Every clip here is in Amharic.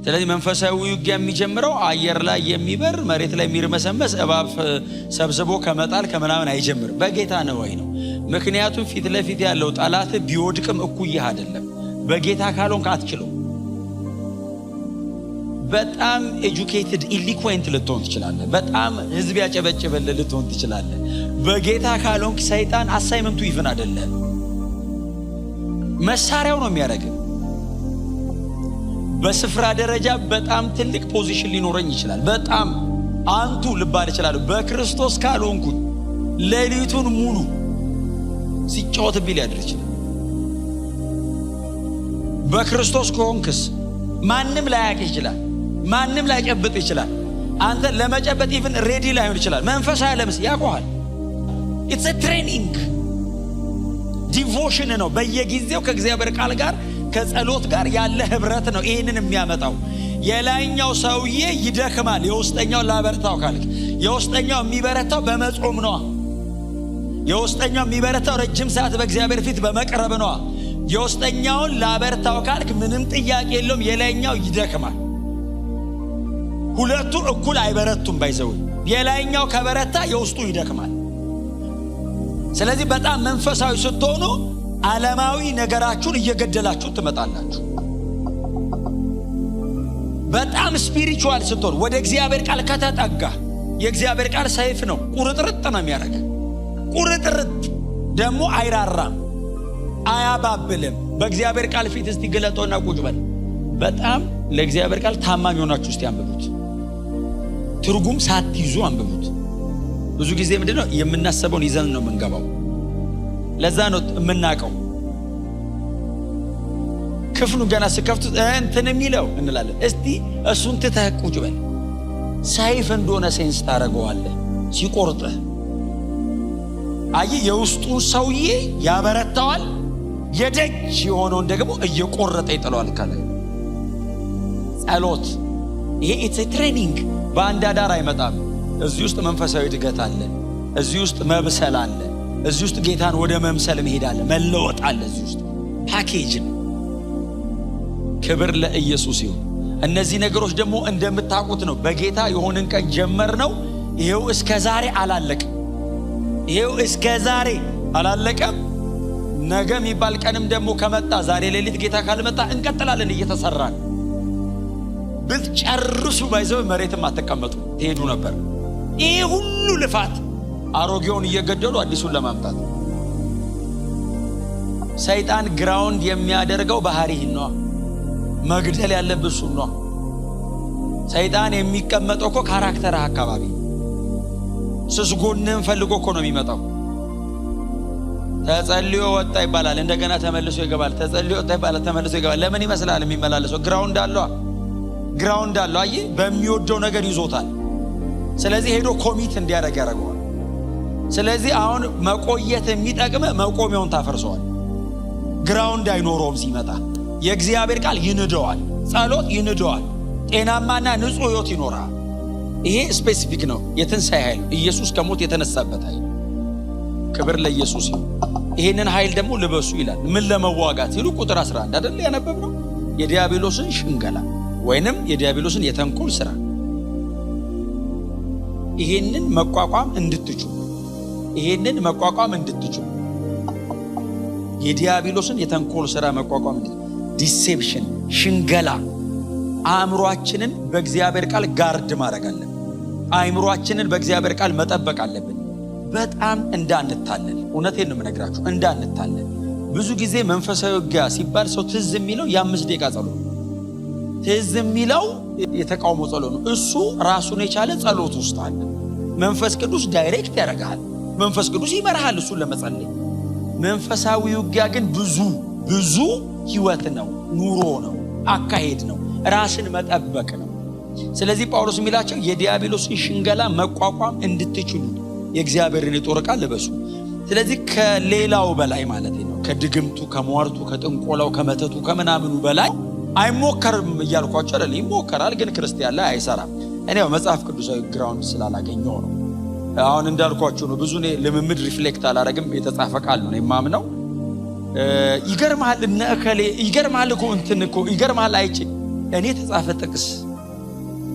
ስለዚህ መንፈሳዊ ውጊያ የሚጀምረው አየር ላይ የሚበር፣ መሬት ላይ የሚርመሰመስ እባብ ሰብስቦ ከመጣል ከምናምን አይጀምርም። በጌታ ነው ወይ ነው። ምክንያቱም ፊት ለፊት ያለው ጠላት ቢወድቅም እኩያህ አይደለም። በጌታ ካልሆንክ አትችለው። በጣም educated eloquent ልትሆን ትችላለህ። በጣም ህዝብ ያጨበጭበልህ ልትሆን ትችላለህ። በጌታ ካልሆንክ ሰይጣን assignment ኡ even አይደለም፣ መሳሪያው ነው የሚያደርግህ። በስፍራ ደረጃ በጣም ትልቅ position ሊኖረኝ ይችላል። በጣም አንቱ ልባል እችላለሁ። በክርስቶስ ካልሆንኩኝ ሌሊቱን ሙሉ ሲጫወትብኝ ሊያድር ይችላል። በክርስቶስ ከሆንክስ ማንም ላያቅ ይችላል። ማንም ላይጨብጥ ይችላል። አንተ ለመጨበጥ even ready ላይሆን ይችላል። መንፈሳዊ ዓለምስ ያውቀዋል። It's training, devotion ነው። በየጊዜው ከእግዚአብሔር ቃል ጋር፣ ከጸሎት ጋር ያለ ህብረት ነው ይህንን የሚያመጣው። የላይኛው ሰውዬ ይደክማል። የውስጠኛው ላበርታው ካልክ የውስጠኛው የሚበረታው በመጾም ነዋ። የውስጠኛው የሚበረታው ረጅም ሰዓት በእግዚአብሔር ፊት በመቅረብ ነዋ። የውስጠኛውን ላበርታው ካልክ ምንም ጥያቄ የለውም፣ የላይኛው ይደክማል። ሁለቱ እኩል አይበረቱም። By the way፣ የላይኛው ከበረታ የውስጡ ይደክማል። ስለዚህ በጣም መንፈሳዊ ስትሆኑ ዓለማዊ ነገራችሁን እየገደላችሁ ትመጣላችሁ። በጣም spiritual ስትሆን፣ ወደ እግዚአብሔር ቃል ከተጠጋ፣ የእግዚአብሔር ቃል ሰይፍ ነው። ቁርጥርጥ ነው የሚያደርግ። ቁርጥርጥ ደግሞ አይራራም፣ አያባብልም። በእግዚአብሔር ቃል ፊት እስቲ ግለጦና ቁጭ በል። በጣም ለእግዚአብሔር ቃል ታማኝ ሆናችሁ እስቲ አንብቡት። ትርጉም ሳትይዙ አንብቡት። ብዙ ጊዜ ምንድነው የምናስበውን ይዘን ነው የምንገባው። ለዛ ነው የምናውቀው። ክፍሉ ገና ስከፍቱት እንትን የሚለው እንላለን። እስቲ እሱን ትተህ ቁጭ በል። ሰይፍ እንደሆነ sense ታደርገዋለህ ሲቆርጥህ። አየህ፣ የውስጡን ሰውዬ ያበረታዋል፣ የደጅ የሆነውን ደግሞ እየቆረጠ ይጥለዋል። ከላይ ጸሎት፣ ይሄ it's training፣ በአንድ አዳር አይመጣም። እዚህ ውስጥ መንፈሳዊ እድገት አለ። እዚህ ውስጥ መብሰል አለ። እዚህ ውስጥ ጌታን ወደ መምሰል መሄድ አለ፣ መለወጥ አለ። እዚህ ውስጥ ፓኬጅ ነው። ክብር ለኢየሱስ ይሁን። እነዚህ ነገሮች ደግሞ እንደምታውቁት ነው። በጌታ የሆንን ቀን ጀመር ነው። ይሄው እስከ ዛሬ አላለቅም። ይሄው እስከ ዛሬ አላለቀም። ነገ የሚባል ቀንም ደግሞ ከመጣ፣ ዛሬ ሌሊት ጌታ ካልመጣ እንቀጥላለን እየተሰራን። ብትጨርሱ by the way መሬትም አትቀመጡ፣ ትሄዱ ነበር። ይሄ ሁሉ ልፋት አሮጌውን እየገደሉ አዲሱን ለማምጣት። ሰይጣን ground የሚያደርገው ባህሪህን ነዋ። መግደል ያለብህ እሱን ነዋ። ሰይጣን የሚቀመጠው እኮ character ህ አካባቢ ስስ ጎንህን ፈልጎ እኮ ነው የሚመጣው። ተጸልዮ ወጣ ይባላል፣ እንደገና ተመልሶ ይገባል። ተጸልዮ ወጣ ይባላል፣ ተመልሶ ይገባል። ለምን ይመስላል የሚመላለሰው? Ground አለዋ፣ ground አለው። አየህ፣ በሚወደው ነገር ይዞታል። ስለዚህ ሄዶ commit እንዲያደርግ ያደርገዋል። ስለዚህ አሁን መቆየት የሚጠቅም መቆሚያውን ታፈርሰዋል። Ground አይኖረውም ሲመጣ። የእግዚአብሔር ቃል ይንደዋል፣ ጸሎት ይንደዋል። ጤናማና ንጹሕ ሕይወት ይኖራል። ይሄ specific ነው። የትንሣኤ ኃይል፣ ኢየሱስ ከሞት የተነሳበት ኃይል። ክብር ለኢየሱስ ይሁን። ይሄንን ኃይል ደግሞ ልበሱ ይላል። ምን ለመዋጋት ሲሉ ቁጥር 11 አይደል ያነበብነው? የዲያብሎስን ሽንገላ ወይንም የዲያብሎስን የተንኮል ስራ ይሄንን መቋቋም እንድትችሉ፣ ይሄንን መቋቋም እንድትችሉ፣ የዲያብሎስን የተንኮል ስራ መቋቋም እንድትችሉ። Deception፣ ሽንገላ። አእምሯችንን በእግዚአብሔር ቃል guard ማድረግ አለብን። አእምሯችንን በእግዚአብሔር ቃል መጠበቅ አለብን። በጣም እንዳንታለል፣ እውነቴን ነው የምነግራችሁ፣ እንዳንታለል። ብዙ ጊዜ መንፈሳዊ ውጊያ ሲባል ሰው ትዝ የሚለው የ5 ደቂቃ ጸሎት ነው። ትዝ የሚለው የተቃውሞ ጸሎት ነው። እሱ ራሱን የቻለ ጸሎት ውስጥ አለ። መንፈስ ቅዱስ direct ያደርግሃል። መንፈስ ቅዱስ ይመራሃል እሱን ለመጸለይ። መንፈሳዊ ውጊያ ግን ብዙ ብዙ ህይወት ነው፣ ኑሮ ነው፣ አካሄድ ነው፣ ራስን መጠበቅ ነው። ስለዚህ ጳውሎስ የሚላቸው የዲያብሎስን ሽንገላ መቋቋም እንድትችሉ የእግዚአብሔርን የጦር ዕቃ ልበሱ። ስለዚህ ከሌላው በላይ ማለት ነው፣ ከድግምቱ፣ ከሟርቱ፣ ከጥንቆላው፣ ከመተቱ፣ ከምናምኑ በላይ አይሞከርም እያልኳቸው አይደለም። ይሞከራል፣ ግን ክርስቲያን ላይ አይሰራም። እኔ ያው መጽሐፍ ቅዱሳዊ ground ስላላገኘው ነው። አሁን እንዳልኳችሁ ነው። ብዙ እኔ ልምምድ reflect አላረግም። የተጻፈ ቃል ነው የማምነው። ይገርምሃል፣ እነ እከሌ ይገርምሃል እኮ፣ እንትን እኮ ይገርምሃል አይቼ እኔ የተጻፈ ጥቅስ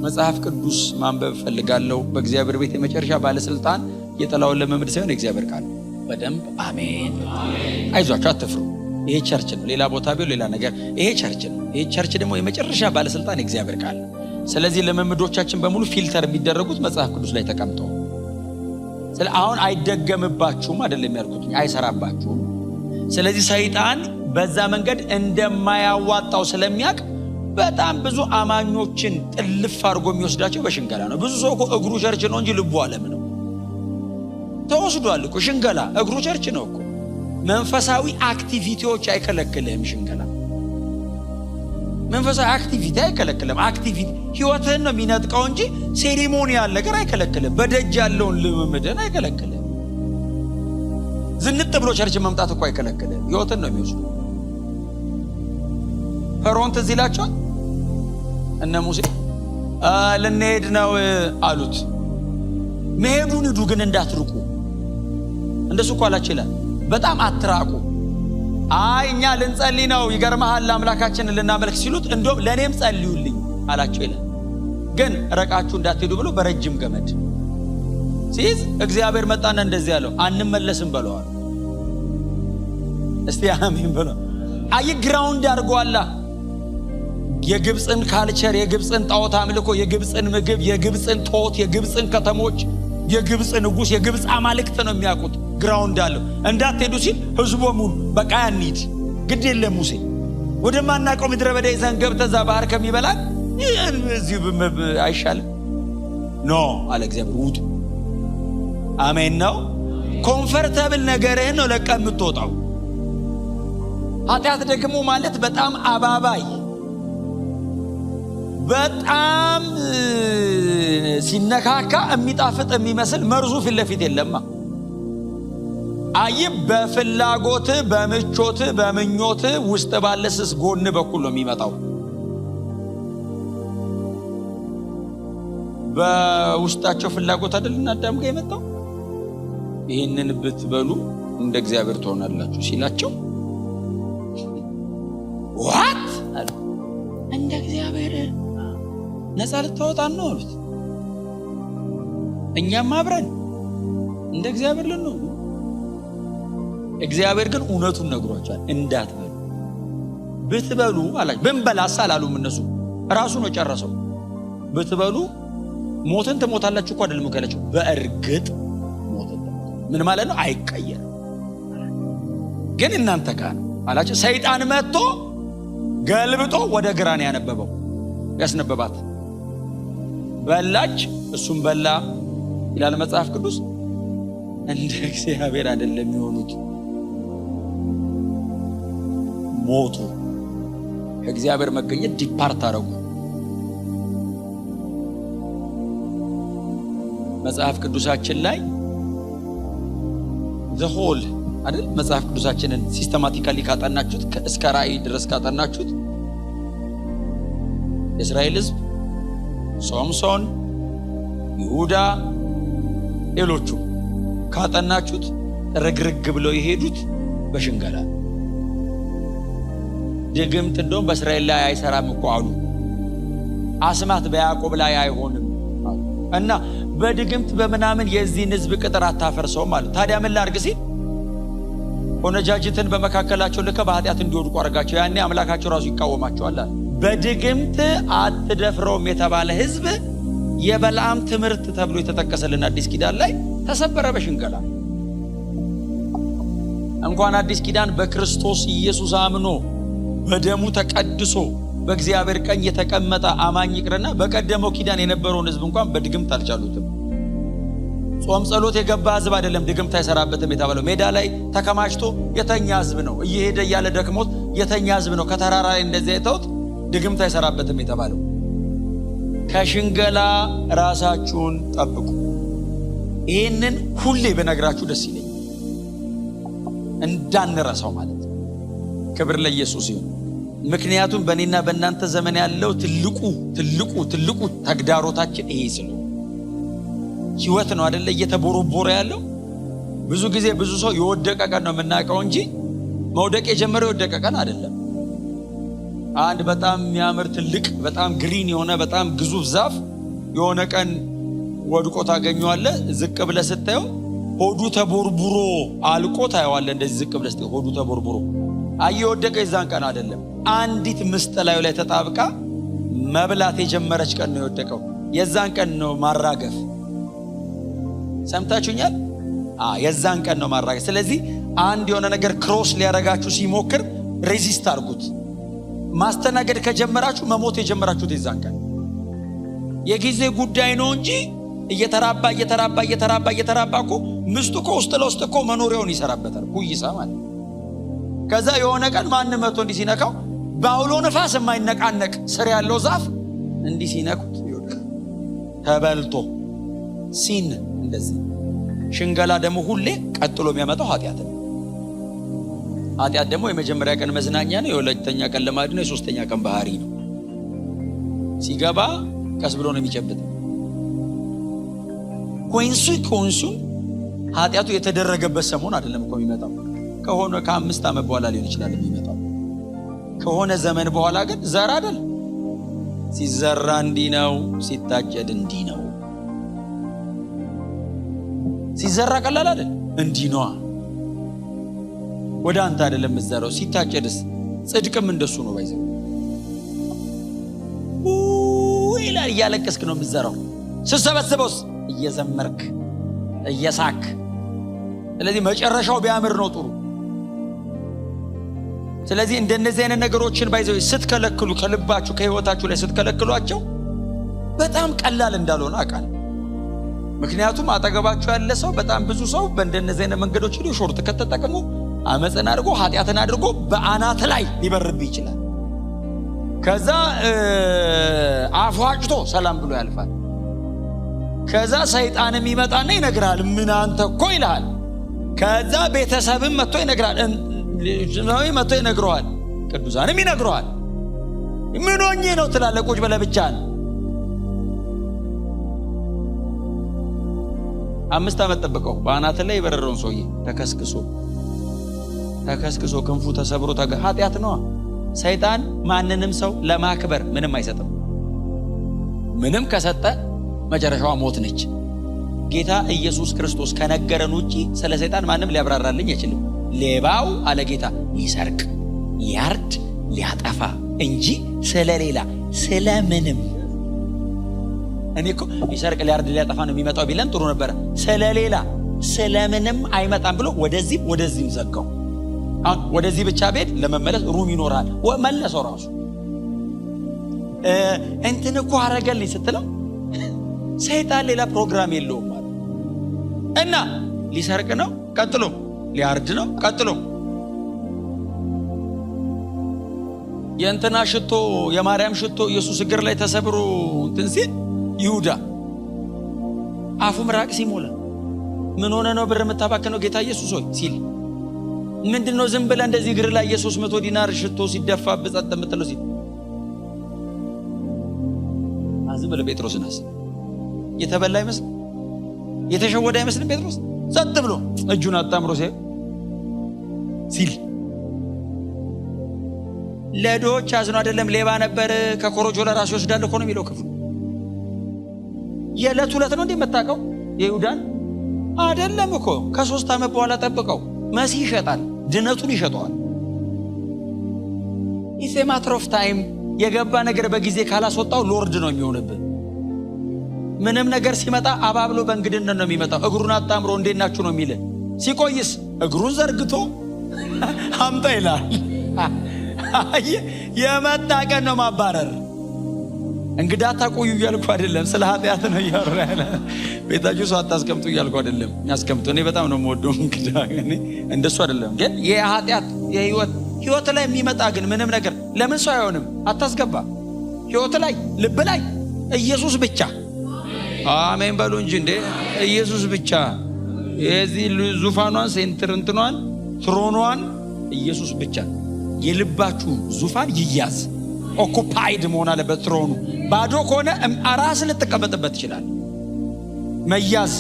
መጽሐፍ ቅዱስ ማንበብ እፈልጋለሁ። በእግዚአብሔር ቤት የመጨረሻ ባለስልጣን የጥላውን ልምምድ ሳይሆን የእግዚአብሔር ቃል። በደንብ አሜን። አይዟችሁ፣ አትፍሩ። ይሄ church ነው። ሌላ ቦታ ቢሆን ሌላ ነገር፣ ይሄ church ነው። ይሄ church ደግሞ የመጨረሻ ባለስልጣን የእግዚአብሔር ቃል ነው። ስለዚህ ልምምዶቻችን በሙሉ filter የሚደረጉት መጽሐፍ ቅዱስ ላይ ተቀምጠው ስለ አሁን አይደገምባችሁም አይደለም ያልኩት፣ አይሰራባችሁም። ስለዚህ ሰይጣን በዛ መንገድ እንደማያዋጣው ስለሚያውቅ በጣም ብዙ አማኞችን ጥልፍ አድርጎ የሚወስዳቸው በሽንገላ ነው። ብዙ ሰው እኮ እግሩ church ነው እንጂ ልቡ ዓለም ነው። ተወስዷል እኮ ሽንገላ። እግሩ church ነው እኮ። መንፈሳዊ activity ዎች አይከለክልህም ሽንገላ። መንፈሳዊ activity አይከለክልም። Activity ህይወትህን ነው የሚነጥቀው እንጂ ceremonial ነገር አይከለክልም። በደጅ ያለውን ልምምድህን አይከለክልም። ዝንጥ ብሎ church መምጣት እኮ አይከለክልም። ህይወትን ነው የሚወስዱ። ፈርዖን ትዝ ይላቸዋል። እነ ሙሴ ልንሄድ ነው አሉት። መሄዱን ሂዱ ግን እንዳትርቁ። እንደሱ እኮ አላቸው ይላል። በጣም አትራቁ። አይ እኛ ልንጸልይ ነው፣ ይገርመሃል፣ አምላካችንን ልናመልክ ሲሉት እንደውም ለእኔም ጸልዩልኝ አላቸው ይላል። ግን ረቃችሁ እንዳትሄዱ ብሎ በረጅም ገመድ ሲይዝ እግዚአብሔር መጣና እንደዚህ ያለው አንመለስም በለዋል። እስቲ አሜን በለው። አይ ground አድርጓላ። የግብፅን culture፣ የግብፅን ጣዖት አምልኮ፣ የግብፅን ምግብ፣ የግብፅን ቶት፣ የግብፅን ከተሞች፣ የግብፅ ንጉሥ፣ የግብፅ አማልክት ነው የሚያውቁት። Ground አለው። እንዳትሄዱ ሲል ህዝቡ ሙሉ በቃ ያንሂድ ግድ የለም ሙሴ ወደማናውቀው ምድረ በዳ ይዘን ገብተህ እዛ ባህር ከሚበላን እዚሁ አይሻልም? No አለ እግዚአብሔር፣ ውጡ። አሜን ነው። Comfortable ነገርህን ነው ለቀህ የምትወጣው። ኃጢአት ደግሞ ማለት በጣም አባባይ፣ በጣም ሲነካካ የሚጣፍጥ የሚመስል መርዙ ፊት ለፊት የለማ። አይ በፍላጎት፣ በምቾት፣ በምኞት ውስጥ ባለ ስስ ጎን በኩል ነው የሚመጣው። በውስጣቸው ፍላጎት አይደልና አዳም ጋር የመጣው። ይህንን ብትበሉ እንደ እግዚአብሔር ትሆናላችሁ ሲላቸው what አሉ። እንደ እግዚአብሔር ነፃ ልታወጣን ነው አሉት። እኛም አብረን እንደ እግዚአብሔር ልንሆን። እግዚአብሔር ግን እውነቱን ነግሯቸዋል። እንዳትበሉ፣ ብትበሉ አላቸው። ብንበላስ አላሉም እነሱ። ራሱ ነው ጨረሰው። ብትበሉ ሞትን ትሞታላችሁ እኮ አይደለም ያላቸው፣ በእርግጥ ሞትን ትሞታላችሁ። ምን ማለት ነው? አይቀየርም። ግን እናንተ ጋር ነው አላቸው። ሰይጣን መጥቶ ገልብጦ ወደ ግራ ነው ያነበበው ያስነበባት። በላች፣ እሱም በላ ይላል መጽሐፍ ቅዱስ። እንደ እግዚአብሔር አይደለም የሆኑት፣ ሞቱ። ከእግዚአብሔር መገኘት depart አደረጉ። መጽሐፍ ቅዱሳችን ላይ the whole አይደል? መጽሐፍ ቅዱሳችንን systematically ካጠናችሁት፣ እስከ ራእይ ድረስ ካጠናችሁት፣ የእስራኤል ሕዝብ፣ ሶምሶን፣ ይሁዳ፣ ሌሎቹ ካጠናችሁት ርግርግ ብለው የሄዱት በሽንገላ። ድግምት እንደውም በእስራኤል ላይ አይሰራም እኮ አሉ። አስማት በያዕቆብ ላይ አይሆንም እና በድግምት በምናምን የዚህን ሕዝብ ቅጥር አታፈርሰውም አሉ። ታዲያ ምን ላድርግ ሲል ቆነጃጅትን በመካከላቸው ልከ በኃጢአት እንዲወድቁ አድርጋቸው፣ ያኔ አምላካቸው ራሱ ይቃወማቸዋል አለ። በድግምት አትደፍረውም የተባለ ሕዝብ የበለዓም ትምህርት ተብሎ የተጠቀሰልን አዲስ ኪዳን ላይ ተሰበረ በሽንገላ። እንኳን አዲስ ኪዳን በክርስቶስ ኢየሱስ አምኖ በደሙ ተቀድሶ በእግዚአብሔር ቀኝ የተቀመጠ አማኝ ይቅርና በቀደመው ኪዳን የነበረውን ሕዝብ እንኳን በድግምት አልቻሉትም። ጾም ጸሎት የገባ ሕዝብ አይደለም ድግምት አይሰራበትም የተባለው። ሜዳ ላይ ተከማችቶ የተኛ ሕዝብ ነው። እየሄደ እያለ ደክሞት የተኛ ሕዝብ ነው። ከተራራ ላይ እንደዚያ የተውት ድግምት አይሰራበትም የተባለው። ከሽንገላ ራሳችሁን ጠብቁ። ይህንን ሁሌ በነግራችሁ ደስ ይለኛል፣ እንዳንረሳው ማለት ነው። ክብር ለኢየሱስ ይሁን። ምክንያቱም በእኔና በእናንተ ዘመን ያለው ትልቁ ትልቁ ትልቁ ተግዳሮታችን ይሄ ስለሆነ ህይወት ነው አይደለ? እየተቦረቦረ ያለው። ብዙ ጊዜ ብዙ ሰው የወደቀ ቀን ነው የምናውቀው እንጂ መውደቅ የጀመረው የወደቀ ቀን አይደለም። አንድ በጣም የሚያምር ትልቅ በጣም green የሆነ በጣም ግዙፍ ዛፍ የሆነ ቀን ወድቆ ታገኘዋለህ። ዝቅ ብለህ ስታየው ሆዱ ተቦርቡሮ አልቆ ታየዋለህ። እንደዚህ ዝቅ ብለህ ስታየው ሆዱ ተቦርቡሮ አየህ። የወደቀ የዛን ቀን አይደለም። አንዲት ምስጥ ላዩ ላይ ተጣብቃ መብላት የጀመረች ቀን ነው የወደቀው። የዛን ቀን ነው ማራገፍ። ሰምታችሁኛል? የዛን ቀን ነው ማራገፍ። ስለዚህ አንድ የሆነ ነገር cross ሊያረጋችሁ ሲሞክር resist አድርጉት። ማስተናገድ ከጀመራችሁ መሞት የጀመራችሁት የዛን ቀን የጊዜ ጉዳይ ነው እንጂ እየተራባ እየተራባ እየተራባ እየተራባ እኮ ምስጡ እኮ ውስጥ ለውስጥ እኮ መኖሪያውን ይሰራበታል። ኩይሳ ማለት። ከዛ የሆነ ቀን ማንም መጥቶ እንዲህ ሲነካው በአውሎ ነፋስ የማይነቃነቅ ስር ያለው ዛፍ እንዲህ ሲነኩት ይወድቃል ተበልቶ። Sin እንደዚህ። ሽንገላ ደግሞ ሁሌ ቀጥሎ የሚያመጣው ኃጢአት ነው። ኃጢአት ደግሞ የመጀመሪያ ቀን መዝናኛ ነው፣ የሁለተኛ ቀን ልማድ ነው፣ የሶስተኛ ቀን ባህሪ ነው። ሲገባ ቀስ ብሎ ነው የሚጨብጠው። Consequence ኡን ኃጢአቱ የተደረገበት ሰሞን አይደለም እኮ የሚመጣው። ከሆነ ከ5 ዓመት በኋላ ሊሆን ይችላል የሚመጣው። ከሆነ ዘመን በኋላ ግን ዘር አይደል? ሲዘራ እንዲህ ነው፣ ሲታጨድ እንዲህ ነው። ሲዘራ ቀላል አይደል? እንዲህ ነዋ። ወደ አንተ አይደለም የምትዘራው። ሲታጨድስ ጽድቅም እንደሱ ነው። By the way ይላል፣ እያለቀስክ ነው የምትዘራው። ስትሰበስበውስ እየዘመርክ እየሳክ። ስለዚህ መጨረሻው ቢያምር ነው ጥሩ። ስለዚህ እንደነዚህ አይነት ነገሮችን by the way ስትከለክሉ፣ ከልባችሁ ከህይወታችሁ ላይ ስትከለክሏቸው በጣም ቀላል እንዳልሆነ አውቃለሁ። ምክንያቱም አጠገባችሁ ያለ ሰው፣ በጣም ብዙ ሰው በእንደነዚህ አይነት መንገዶች ሄዶ shortcut ተጠቅሞ አመፅን አድርጎ ኃጢአትን አድርጎ በአናት ላይ ሊበርብህ ይችላል። ከዛ አፏጭቶ ሰላም ብሎ ያልፋል። ከዛ ሰይጣንም ይመጣና ይነግርሃል። ምን አንተ እኮ ይልሃል። ከዛ ቤተሰብም መጥቶ ይነግርሃል፣ መጥቶ ይነግረዋል፣ ቅዱሳንም ይነግረዋል። ምን ሆኜ ነው ትላለህ። ቁጭ ብለህ ብቻህን 5 ዓመት ጠብቀው። በአናት ላይ የበረረውን ሰውዬ ተከስክሶ ተከስክሶ ክንፉ ተሰብሮ ኃጢአት ነዋ። ሰይጣን ማንንም ሰው ለማክበር ምንም አይሰጥም። ምንም ከሰጠ መጨረሻዋ ሞት ነች። ጌታ ኢየሱስ ክርስቶስ ከነገረን ውጪ ስለ ሰይጣን ማንም ሊያብራራልኝ አይችልም። ሌባው አለ ጌታ ሊሰርቅ፣ ሊያርድ፣ ሊያጠፋ እንጂ ስለሌላ ስለምንም። እኔ እኮ ሊሰርቅ፣ ሊያርድ፣ ሊያጠፋ ነው የሚመጣው ቢለን ጥሩ ነበረ። ስለሌላ ስለምንም አይመጣም ብሎ ወደዚህም ወደዚህም ዘጋው። አሁን ወደዚህ ብቻ ቤት ለመመለስ room ይኖራል። መለሰው ራሱ። እንትን እኮ አረገልኝ ስትለው ሰይጣን ሌላ ፕሮግራም የለውም ማለት እና ሊሰርቅ ነው፣ ቀጥሎ ሊያርድ ነው፣ ቀጥሎ የእንትና ሽቶ፣ የማርያም ሽቶ ኢየሱስ እግር ላይ ተሰብሮ እንትን ሲል ይሁዳ አፉ ምራቅ ሲሞላ ምን ሆነ ነው ብር የምታባክነው ጌታ ኢየሱስ ሆይ ሲል፣ ምንድን ነው ዝም ብለህ እንደዚህ እግር ላይ የ300 ዲናር ሽቶ ሲደፋብህ ጸጥ የምትለው ሲል፣ ዝም ብለህ ጴጥሮስን አስብ። የተበላ አይመስልም? የተሸወደ አይመስልም? ጴጥሮስ ጸጥ ብሎ እጁን አጣምሮ ሲል ለድሆች አዝኖ አይደለም፣ ሌባ ነበር፣ ከኮረጆ ለራሱ ይወስዳል እኮ ነው የሚለው ክፍሉ። የዕለት ዕለት ነው እንዴ የምታውቀው የይሁዳን? አይደለም እኮ። ከ3 ዓመት በኋላ ጠብቀው፣ መሲህ ይሸጣል፣ ድነቱን ይሸጠዋል። It's a matter of time። የገባ ነገር በጊዜ ካላስወጣው lord ነው የሚሆንብህ። ምንም ነገር ሲመጣ አባብሎ በእንግድነት ነው የሚመጣው። እግሩን አጣምሮ እንዴት ናችሁ ነው የሚልህ። ሲቆይስ እግሩን ዘርግቶ አምጣ ይላል። የመጣ ቀን ነው ማባረር። እንግዳ አታቆዩ እያልኩ አይደለም፣ ስለ ኃጢአት ነው እያወራ ያለ። ቤታችሁ ሰው አታስቀምጡ እያልኩ አይደለም፣ አስቀምጡ። እኔ በጣም ነው የምወደው እንግዳ። እኔ እንደሱ አይደለም፣ ግን የኃጢአት የህይወት ህይወት ላይ የሚመጣ ግን ምንም ነገር ለምን ሰው አይሆንም፣ አታስገባ። ህይወት ላይ፣ ልብ ላይ ኢየሱስ ብቻ። አሜን በሉ እንጂ እንዴ! ኢየሱስ ብቻ። የዚህ ዙፋኗን center እንትኗን throne ኗን ኢየሱስ ብቻ። የልባችሁ ዙፋን ይያዝ። Occupied መሆን አለበት throne ኑ። ባዶ ከሆነ ራስ ልትቀመጥበት ትችላል። መያዝ፣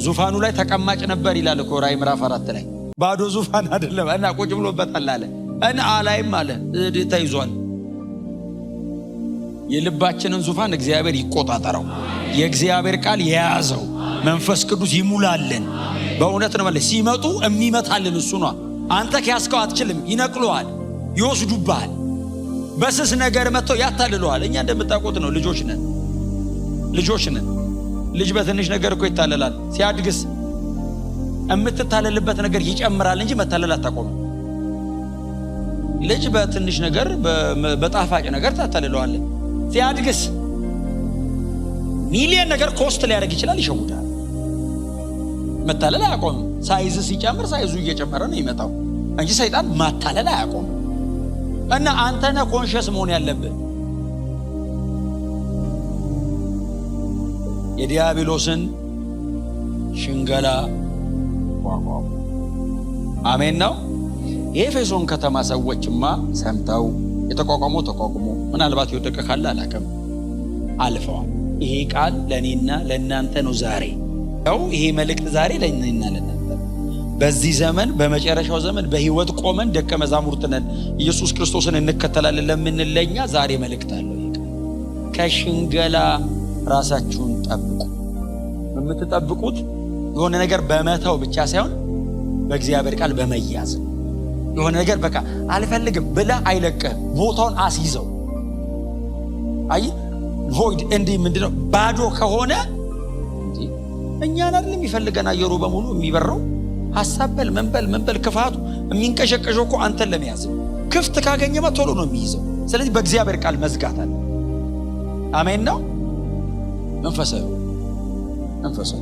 ዙፋኑ ላይ ተቀማጭ ነበር ይላል እኮ ራእይ ምዕራፍ 4 ላይ። ባዶ ዙፋን አይደለም እና ቁጭ ብሎበታል አለ እና አላይም አለ፣ ተይዟል። የልባችንን ዙፋን እግዚአብሔር ይቆጣጠረው። የእግዚአብሔር ቃል የያዘው መንፈስ ቅዱስ ይሙላልን። በእውነት ነው ማለት ሲመጡ የሚመታልን እሱ ነው። አንተ ከያዝከው አትችልም። ይነቅሉሃል፣ ይወስዱብሃል። በስስ ነገር መጥተው ያታልሉሃል። እኛ እንደምታውቁት ነው፣ ልጆች ነን፣ ልጆች ነን። ልጅ በትንሽ ነገር እኮ ይታለላል። ሲያድግስ የምትታለልበት ነገር ይጨምራል እንጂ መታለል አታቆምም። ልጅ በትንሽ ነገር፣ በጣፋጭ ነገር ታታልለዋለህ። ሲያድግስ ሚሊየን ነገር cost ሊያደርግ ይችላል፣ ይሸውዳል። መታለል አያቆምም። Size ሲጨምር size ኡ እየጨመረ ነው የሚመጣው እንጂ ሰይጣን ማታለል አያቆምም። እና አንተ ነህ conscious መሆን ያለብህ። የዲያብሎስን ሽንገላ ተቋቋሙ። አሜን ነው። የኤፌሶን ከተማ ሰዎችማ ሰምተው የተቋቋመው ተቋቁሞ ምናልባት የወደቀ ካለ አላውቅም፣ አልፈዋል። ይሄ ቃል ለእኔና ለእናንተ ነው ዛሬ። ያው ይሄ መልእክት ዛሬ ለእኔና ለእናንተ ነው። በዚህ ዘመን፣ በመጨረሻው ዘመን በህይወት ቆመን ደቀ መዛሙርት ነን፣ ኢየሱስ ክርስቶስን እንከተላለን ለምንል ለኛ ዛሬ መልእክት አለው ይሄ ቃል። ከሽንገላ ራሳችሁን ጠብቁ። የምትጠብቁት የሆነ ነገር በመተው ብቻ ሳይሆን በእግዚአብሔር ቃል በመያዝ ነው። የሆነ ነገር በቃ አልፈልግም ብለህ አይለቅህም። ቦታውን አስይዘው። አይ void እንዲህ ምንድነው ባዶ ከሆነ እንዴ እኛን አይደለም የሚፈልገን አየሩ በሙሉ የሚበረው ሐሳብ በል ምን በል ምን በል ክፋቱ የሚንቀሸቀሸው እኮ አንተን ለመያዝ ነው። ክፍት ካገኘማ ቶሎ ነው የሚይዘው። ስለዚህ በእግዚአብሔር ቃል መዝጋት አለ። አሜን ነው። መንፈሳዊ መንፈሳዊ